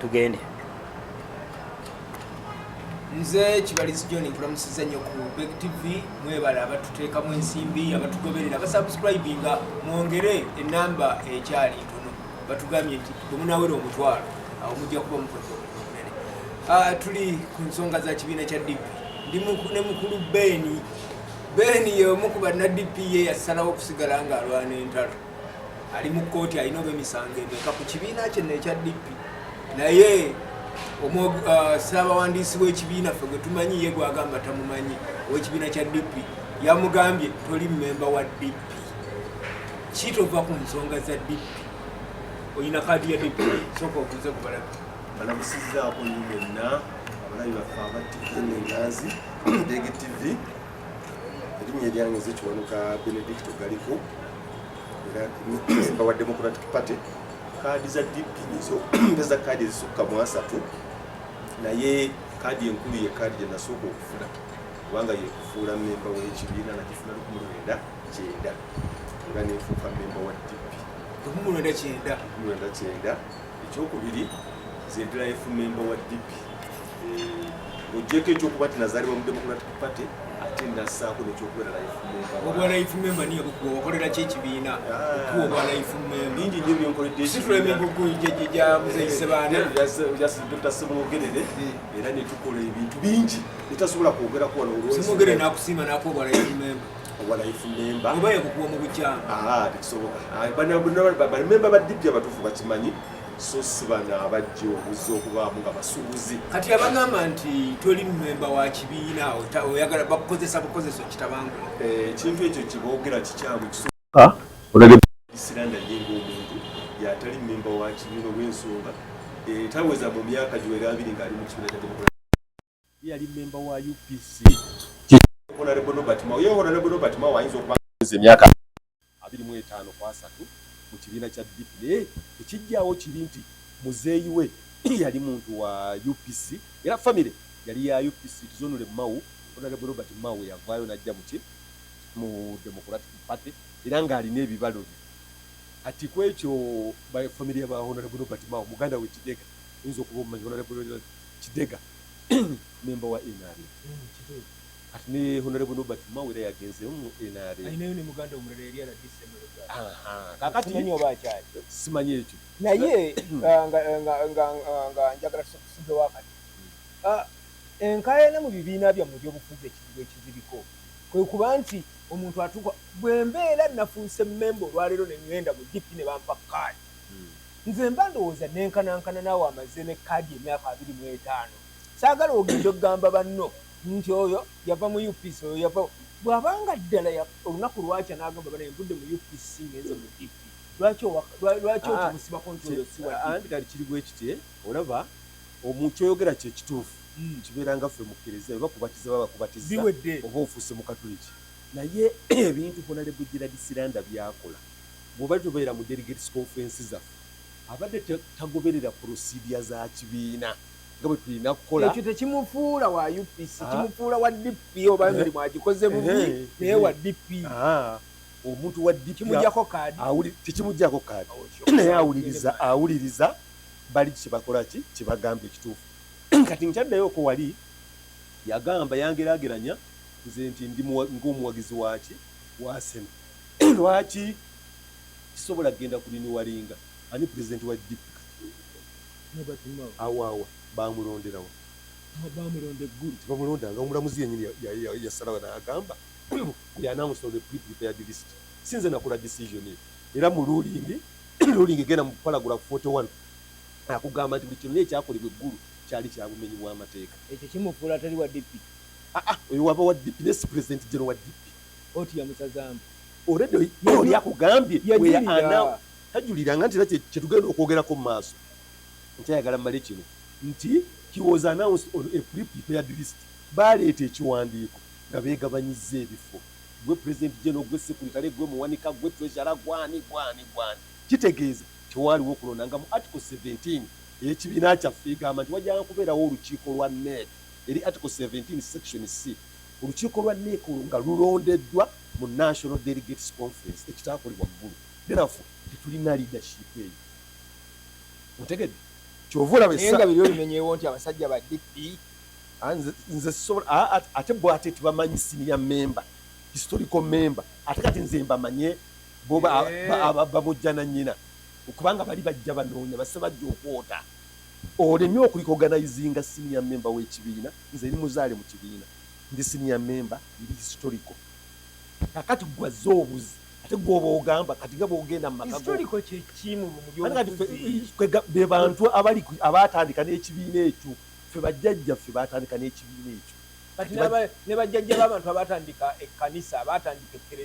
Tugende. Nze Kibalizi John, nkulamusiza nnyo ku Beg TV. Mwebala abatuteekamu ensimbi, abatugoberera, abasubscribinga, mwongere, enamba ekyali ntono. Batugambye nti bwe munawera 10,000, awo mujja kuba mukoze omulimu munene. Tuli ku nsonga za kibiina kya DP. Ndi ne mukulu Beni. Beni y'omu ku banna DP ye yasalawo okusigala ng'alwana entalo. Ali mu kkooti, alina oba emisango emeka ku kibiina kyenno ekya DP, naye saabawandiisi w'ekibiina ffe gwe tumanyi, ye gwagamba tamumanyi, ow'ekibiina kya DP yamugambye, "Toli mmemba wa DP, kitova ku nsonga za DP." Oyina kaadi ya DP? Sooka obuuze ku balabi. Balamusizaako nnyo mwenna abalabi baffe aba TV Enganzi, Dege TV. Erinnya eryange nze Kiwanuka Benedicto Galiko, era memba wa Democratic Party. Kaadi za DP nizo mpeza kaadi ezisukka mu 30, naye kaadi enkulu ye kaadi gye nasooka okufuna, kubanga yekufuula memba w'ekibiina. Nagifuna 1990 era nenfuuka memba wa DP. 1990? 1990. Ekyokubiri, nze ndi life member wa DP. Ng'ogyeko ekyokuba nti nazaalibwa mu Democratic Party, ate nassaako nekyokubeera life member. Obwa life member niyo bukuwa? Wakolera ki ekibiina okuwa obwa life member? Bingi nnyo byenkoledde. Situla emigugu gya Muzeyi Sebaana. Dr Semwogerere, era netukola ebintu bingi netasobola kwogerako wano olw'ensonga- Semwogerere nakusiima nakuwa obwa life member? Obwa life member. Oba yakukuwa mu bukyamu? Ah, tekisoboka. Bamemba ba DP abatuufu bakimanyi, so si bano abajja obuzza okubaamu nga basuubuzi. Kati abagamba nti toli memba wa kibiina, oyagala bakukozesa bukozesa okitabangula? Ekintu ekyo kiboogera kikyamu. Kisooka, Siranda ye ng'omuntu yatali memba wa kibiina olw'ensonga taweza mu myaka giwera 20 ng'ali mu kibiina kya Democratic. Yali memba wa UPC. Honorable Norbert Mao, ye Honorable Norbert Mao ayinza okuba emyaka 25 ku 30 mu kibiina kya DP, naye ekijjaawo kiri nti muzeeyi we yali muntu wa UPC, era famire yali ya UPC. Tizonule Mao, Honorable Robert Mao yavaayo n'ajja muki mu Democratic Party, era ng'alina ebibalo bye. Kati ku ekyo famire ya Honorable Robert Mao, muganda we Kidega, oyinza okuba omumanyi, Honorable Kidega memba wa NRM. Kati ne Honorable Norbert Mao era yagenzeyo mu NRM. Alinayo ne muganda omulala yali RDC. Kakati Simanyi oba akyali. Simanyi ekyo. Naye nga njagala tusibe wakati enkaayana mu bibiina byammwe ebyobufuzi, ekizibu ekiziriko kwe kuba nti omuntu atuuka, bwe mbeera nafuuse memba olwaleero ne ŋŋenda mu DP ne bampa kaadi, nze mba ndowooza nenkanankana naawe amaze ne kaadi emyaka 25. Saagala ogenda okugamba banno nti oyo yava mu UPC, oyo yava. Bw'abanga ddala olunaku lwakya n'agamba, "Banaye, nvudde mu UPC, ngenze mu DP," lwaki okimusibako nti oyo si wa DP? Anti kati kiri bwe kiti, olaba omuntu kyoyogera kyekituufu. Kibeera nga ffe mu kkereziya, bwe bakubatiza, baba bakubatiza Biwedde. oba ofuuse mu Katoliki. Naye ebintu Honorable Gerard Siranda byakola, bw'oba tubeera mu delegates conference zaffe, abadde tagoberera procedure za kibiina nga bwe tulina kukola. Ekyo tekimufuula wa UPC. Ah. Kimufuula wa DP, oba emirimu agikoze bubi, naye wa DP. Ah, omuntu wa DP Kimujjako kaadi? Tekimugyako kaadi, naye awuliriza bali kyebakola ki kyebagamba ekituufu. Kati nkyaddayo wali yagamba, yangeraageranya nze nti ndi ng'omuwagizi waki wa Arsenal. Lwaki kisobola kugenda ku renewinga? Ani pulezidenti wa DP kati? Awaawa bamulonderawa? Bamulonda eggulu. Tebamulondanga. Omulamuzi yenyini yasalawo n'agamba, yanawunsa on the pre-prepared list. Sinze nakola decision eyo. Era mu ruling egenda mu paragraph 41 akugamba nti buli kyonna ekyakolebwa eggulu kyali kya bumenyi bw'amateeka. Ekyo kimufuula atali wa DP? Ah, oyo waba wa DP, ne si president general wa DP. Oti yamusazaamu. Already oli akugambye. Yajulira. Tajuliranga nti era kyetugenda okwogerako mu maaso, nkyayagala mmale kino nti he was announced on a pre-prepared list. Baleeta ekiwandiiko nga beegabanyizza ebifo: gwe president general, gwe secretary, gwe muwanika, gwe treasurer, gwani, gwani, gwani. Kitegeeza tewaaliwo okulonda. Nga mu article 17 eyekibiina kyaffe egamba nti wajjanga kubeerawo olukiiko lwa NEC, eri article 17 section C, olukiiko lwa NEC olwo nga lulondeddwa mu National Delegates Conference, ekitakolebwa ggulu. Therefore tetulina leadership eyo, otegedde? Kyova olaba Naye nga biri obimenyewo nti abasajja ba DP. Ah, nze sisobola, ah, ate bo ate tebamanyi senior member, historical member. Ate kati nze mbamanye bo bamujja na nnyina, kubanga bali bajja banoonya base bajja okwota. Olemye okurecognizinga senior member w'ekibiina. Nze ndi muzaale mu kibiina, ndi senior member, ndi historical. Kakati gwazze obuzi, ate gwoba ogamba kati nga bwogenda mu maka go. Historical kyeki mu Ate kati byobufuzi? Be bantu abali abaatandika n'ekibiina ekyo. Ffe bajjajjaffe baatandika n'ekibiina ekyo. Kati ne bajjajja b'abantu abatandika ekkanisa, abatandika